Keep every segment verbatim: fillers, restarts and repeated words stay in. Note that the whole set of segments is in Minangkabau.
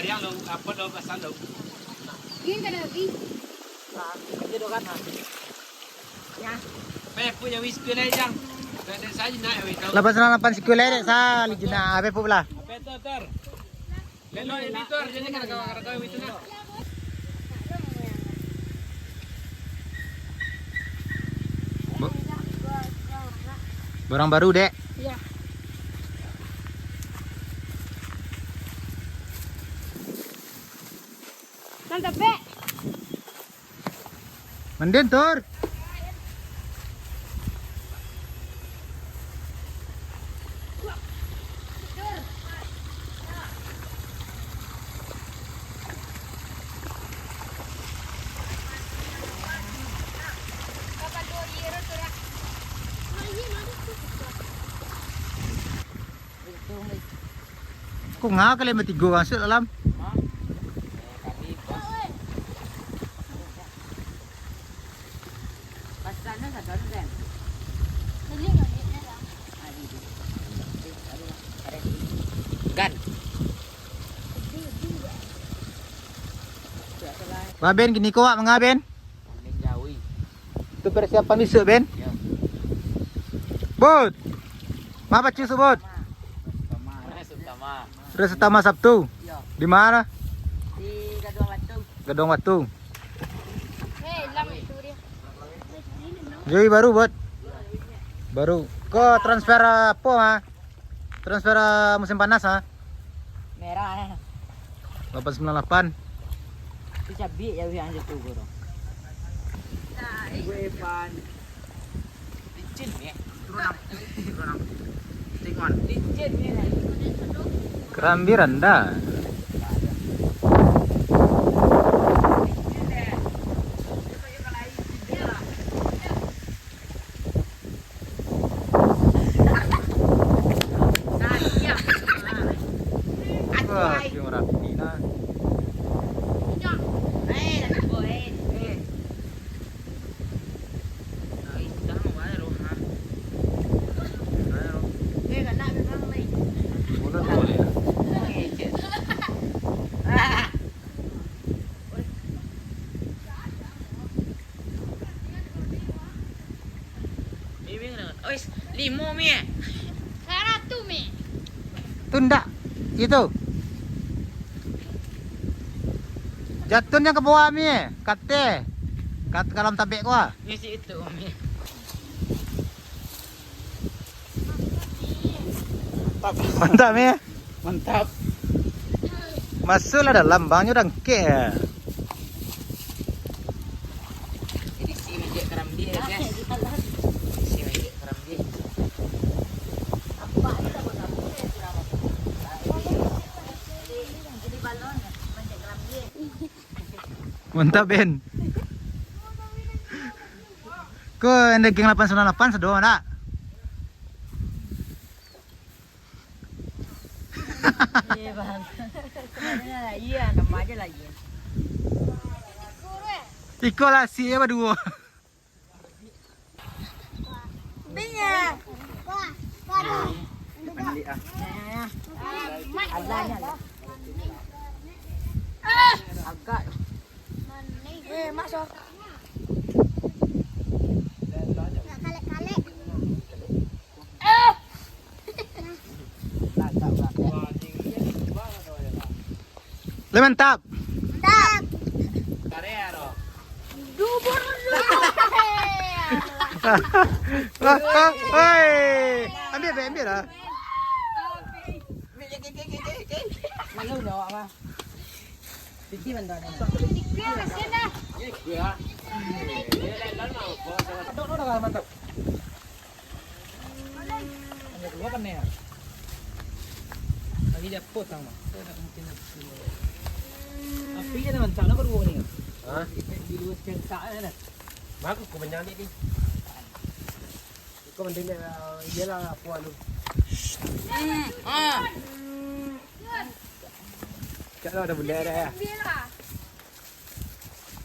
Yang lo, apa lo pasal lo? Ini kan habis. Nah, itu doh kan. Ya. Apa yang punya whisky lah, Jang? Ada saja nak, weh, tahu. Lapan sembilan lapan sikul ledek sa, lijina, apa pun lah. Apa itu, Tor? Lelok ini, Tor, jadi kada kawa-kawa itu nah. Bo-, barang baru, Dek. Iya. Mantap, Bek. Manden, Tur. Kok ngau kalian batigo masuak dalam? Hah? Eh, kami bos. Pasannya satu anu, Gan. Gan. Wah, Ben, kini ko wak manga, Ben? Paling jauh. Tu persiapan besok, Ben? Ya. Bud. Ma pacu su, Bud? Utama. Utama. Res Utama Sabtu. Ya. Di mana? Di Gadong Batu. Gadong Batu. Eh, lam itu dia. Joi baru, Bud. Baru. Ko transfer apa, ha? Transfer, ah, musim panas, ha? Merah, eh. Lapan sembilan lapan. Itu cabai ya, yang jatuh, guru. Gue pan. Licin, ya. Turun, Am. Turun, Am. Licin, ya. Kerambi rendah. Wah, cium rapi nah. Boleh, boleh. Ois, limo mi eh. Saratu mi. Tu ndak, itu. Jatuhnyo ka bawah mi eh. Kate. Kat dalam tabek ko ah. Ngisi itu mi. Mantap mi eh. Mantap. Masuklah dalam, bangnyo dangkek. Jadi si mejek karambia, guys. Si mejek karambia. Mantap, Ben. Ko yang daging lapan sembilan lapan sado ndak? Iya, Bang. Iya, nama aja lah, iya. Iko lah, si iya baduo. Bingah. Agak. Eh, masuk. Nak kalek-kalek. Lai mantap. Mantap. Dubur. Ah, ah, oi. Ambil, ambil, ambil lah. Malu dah awak mah. Piti bantuan. Piti kasihan dah. Dok, dok, dah mantap. Hanya dua kan ya? Lagi dia potong mah. Saya tak mungkin. Api dia mantap nak berdua ni. Hah? Di luar sentak ada. Bagus kau menyanyi ni. Kau mending dia lah apa anu. Hmm, ah. Cak lah, dah benda dah ya.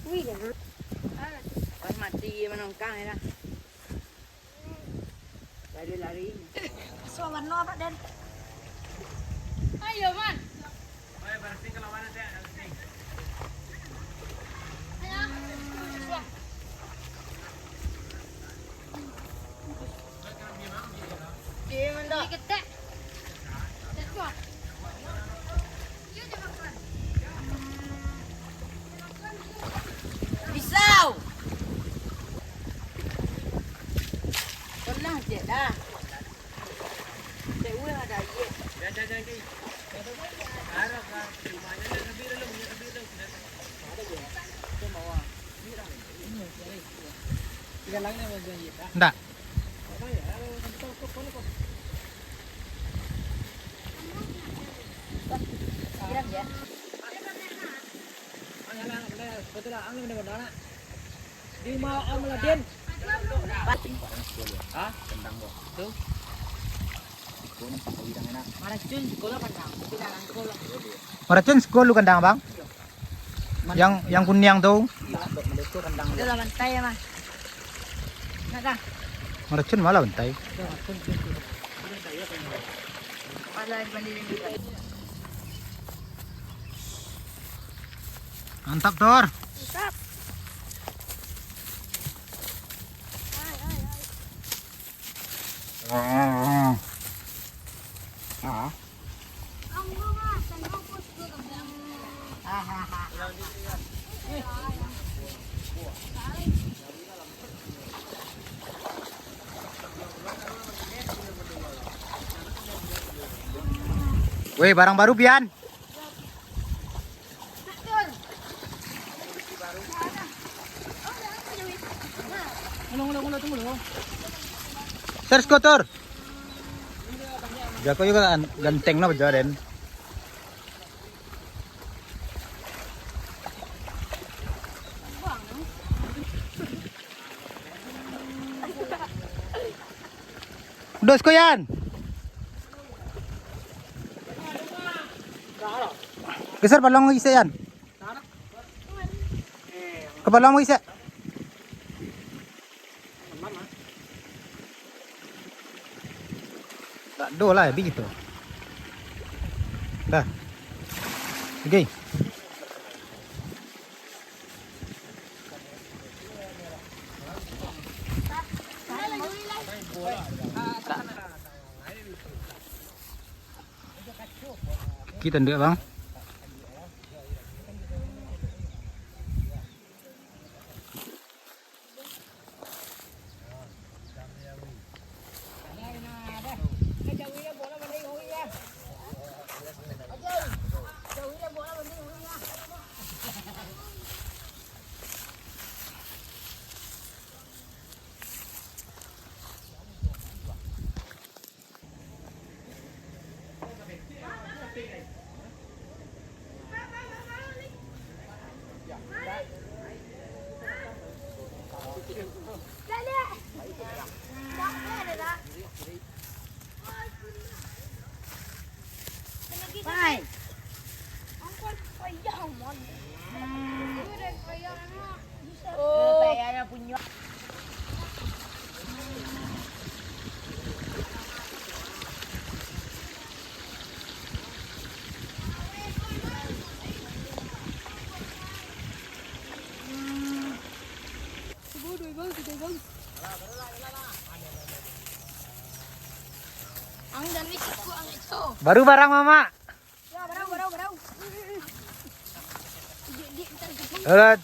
Wih, dah. Pas mati menongkang ya lah. Lari-lari. So, warna apa, Den? Ayo, Man. Oi, berarti kalau mana Ndak. Di rumah Om Ladin. Hah? Tuh. Maracun sekolah kandang. Maracun sekolah lu kandang, Bang? Yang, yang kuniang tu. Itu lah bantai, Mas. Nak dah? Maracun malah bantai. Malah dibandingin. Mantap, Tor. Mantap. Weh, barang baru, Pian. Sir, skuter. Jako juga ganteng no, bajalan. Dos ko, Yan. Geser balong lagi, Yan. Ka balong lagi, Yan. Tak ado lah, habis gitu. Dah. Oke. Kita ndak, Bang. Baru barang, Mamak. Alright.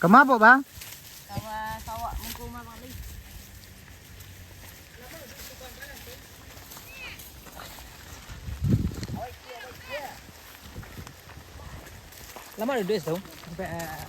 Kama, Bang? Kama sawak muko mah, Bang. Lama duduak situ. Sampai, eh,